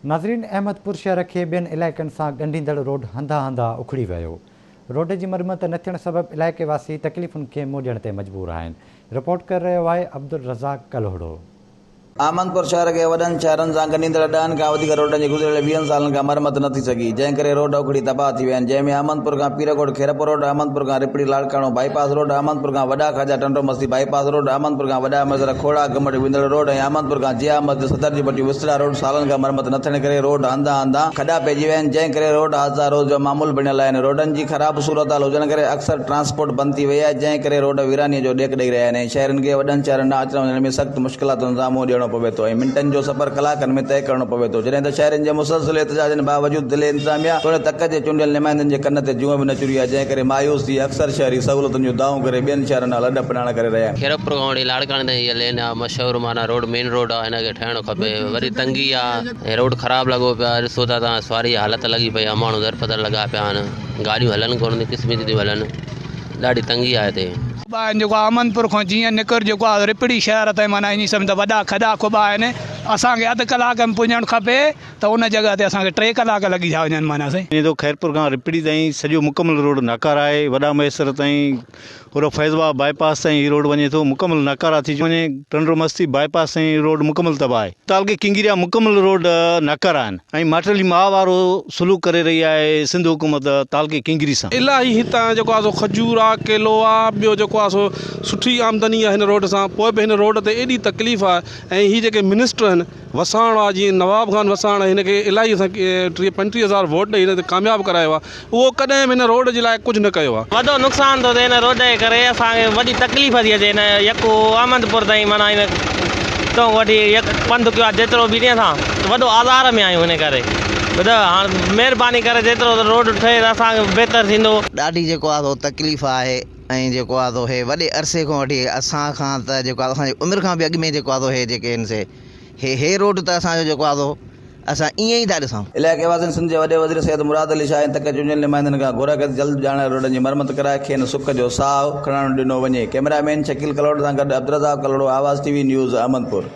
ناظرين احمدپور شهر کي ٻين علائقن سان ڳنڍيندڙ روڊ هنڌان هنڌان اکڙي ويو. روڊ جي مرمت نه ٿيڻ سبب علائقي واسي تڪليفن کي منهن ڏيڻ تي مجبور آهن. رپورٽ ڪري رهيو آهي عبدالرزاق ڪلهوڙو. احمدپور شهر کي وڏن شهرن سان ڳنڍيندڙ ڏهن کان وڌيڪ روڊن جي گذريل ويهن سالن کان مرمت نه ٿي سگهي، جنهن ڪري روڊ اکڙي تباهه ٿي ويا آهن، جنهن ۾ احمدپور کان پيرڳوٺ خيرپور روڊ، احمدپور کان رپڙي Larkana bypass road, Ahmedpur کان وڏا خواجا ٽنڊو مستي بائي پاس روڊ، احمدپور کان وڏا مزر کوڙا گمبٽ ويندڙ روڊ ۽ احمدپور کان ضياء مسجد صدر جي پٽيون وسطڙا روڊ سالن کان مرمت نه ٿيڻ ڪري روڊ هنڌان هنڌان کڏا پئجي ويا آهن جنهن ڪري روڊ حادثا روز جو معمول بڻيل آهن روڊن جي خراب صورتحال هجڻ ڪري اڪثر ٽرانسپورٽ بند ٿي وئي آهي جنهن ڪري روڊ ويراني جو ڏيک ڏئي رهيا آهن ۽ شهرين کي وڏن شهرن ڏانهن اچڻ وڃڻ ۾ سخت مشڪلاتن سان منهن ڏيڻو پوي ٿو ۽ منٽن جو سفر ڪلاڪن ۾ طئي ڪرڻو پوي ٿو جڏهن ته شهرين جي مسلسل احتجاجن باوجود ضلعي انتظاميا توڙي تڪ جي چونڊيل نمائندن جي ڪن تي جونء به نه چري آهي جنهن ڪري مايوس ٿي اڪثر شهري سهولتن جون دانهون ڪري ٻين شهرن ڏانهن لڏ پلاڻ ڪري رهيا آهن. خيرپور کان وٺي لاڙڪاڻي تائين هيء لين آ مشهور معنيٰ روڊ مين روڊ آ هن کي ٺهڻ کپي وري تنگي آ هي روڊ خراب لڳو پيو آ ڏسو ٿا توهان سواري جي حالت لڳي پئي آ ماڻهو درپدر لڳا پيا آهن گاڏيون هلن ڪونه ٿيون قسمي ٿيون هلن ڏاڍي تنگي آ هتي. کٻا آهن جيڪو احمد پور کان جيئن نڪر جيڪو آ رپڙي شهر تائين معنيٰ ائين سمجهه ته وڏا کڏا کٻا آهن اسان کي اڌ ڪلاڪ ۾ پڄڻ کپي ته ان جڳهه تي اسان کي ٽي ڪلاڪ لڳي ٿا وڃن معنيٰ سائين. وڃي ٿو خيرپور کان رپڙي تائين سڄو مڪمل روڊ ناڪاره آهي وڏا مهيسر تائين پورو فيض باب بائي پاس تائين هي روڊ وڃي ٿو مڪمل ناڪاره ٿي وڃي ٽنڊو مستي بائي پاس تائين هي روڊ مڪمل تباهه آهي تعلقي ڪنگريا مڪمل روڊ ناڪاره آهن ۽ ماٽيلي ماء وارو سلوڪ ڪري رهي آهي سنڌ حڪومت تعلقي ڪنگري سان. الاهي هتان جيڪو آهي سو کجور آ ڪيلو آ ٻيو جيڪو آهي سو سٺي آمدني آهي هن روڊ سان پوء به هن روڊ تي ايڏي تڪليف آهي ۽ هي جيڪي منسٽر آهن وساڻ آ جيئن نواب خان وساڻ هن کي الاهي اسان ٽيهه پنجٽيهه هزار ووٽ ڏئي هن کي ڪامياب ڪرايو آ اهو ڪڏهن به هن روڊ جي لاء ڪجهه نه ڪيو آ. وڏو نقصان ٿو ٿئي هن روڊ جي ڪري اسان کي وڏي تڪليف ٿي اچي هن يڪو احمد پور تائين معنيٰ هن تون وٺي يڪ پنڌ ڪيو آ جيترو به ڏينهن سان وڏو آزار ۾ آهيون هن ڪري ٻڌايو هاڻ مهرباني ڪري جيترو روڊ ٺهي ته اسان کي بهتر ٿيندو. ڏاڍي جيڪو آ سو تڪليف آهي. ۽ جيڪو آ سو هي وڏي عرصي کان وٺي اسان کان ته جيڪو آ اسان جي عمر کان به اڳ ۾ جيڪو آ سو هي جيڪي آهن سي هي هي روڊ ته اسان جو جيڪو آ سو اسان ائين ئي ٿا ڏسون. علائقي واسين سنڌ جي وڏي وزير سيد مراد علي شاهه ۽ تڪ چونڊيل نمائندن کان گهر ڪئي ته جلد ڄاڻايل روڊن جي مرمت ڪرائي کين سک جو ساهه کڻڻ ڏنو وڃي. ڪئميرا مين شڪيل ڪلهوڙو سان گڏ Abdulrazzaq Kalhoro, Awaz T V news, Ahmedpur.